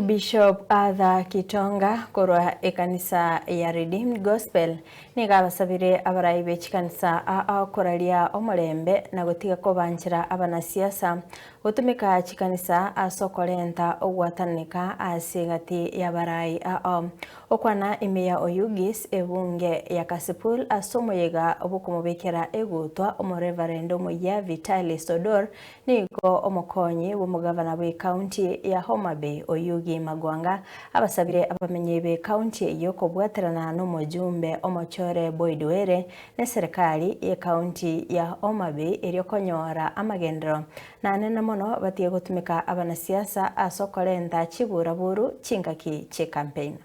Bishop Arthur Kitonga korwa ekanisa ya Redeemed Gospel nigo abasabire abarai be chikanisa aa koraria omorembe na gotiga kobanchera abanasiasa gotumeka chikanisa ase okorenta ogwatananeka ase egati y'abarai aa. Okwana ime ya Oyugis ebunge ya Kasipul ase omoyega bw'okomobekera egutwa omoreverend omoyia Vitalis Odor Nigo omokonyi bw'omogavana bw'ecounty ya Homa Bay Oyugi Magwanga abasabire abamenyi b'ecounty eyio kobwaterana nomojumbe omochore Boyd Were neserekari y'ecounty ya Homa Bay erio konyora amagenderero nanene mono batige gotumeka abanasiasa ase okorenta chiburaburu chingaki chi'ecampaign.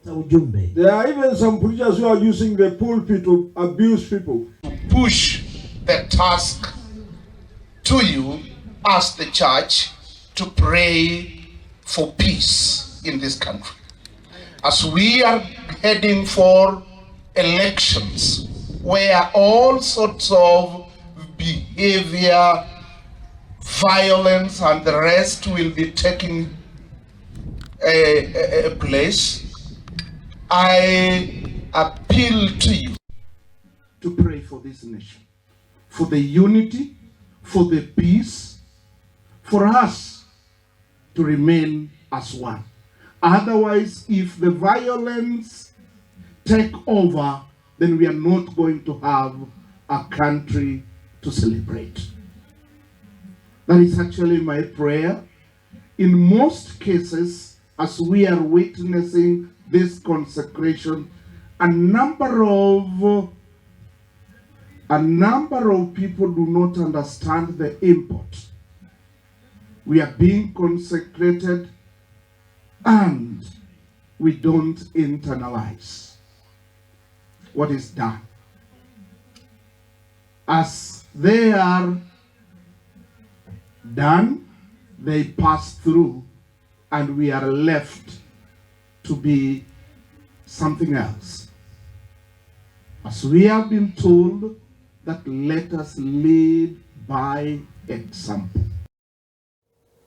Ujumbe. There are even some preachers who are using the pulpit to abuse people. To push the task to you as the church to pray for peace in this country. As we are heading for elections where all sorts of behavior, violence and the rest will be taking a, a, a place, I appeal to you to pray for this nation, for the unity, for the peace, for us to remain as one. Otherwise, if the violence take over, then we are not going to have a country to celebrate. That is actually my prayer. In most cases, as we are witnessing this consecration, a number of a number of people do not understand the import. We are being consecrated and we don't internalize what is done. As they are done, they pass through, and we are left to be something else. As we have been told that let us lead by example.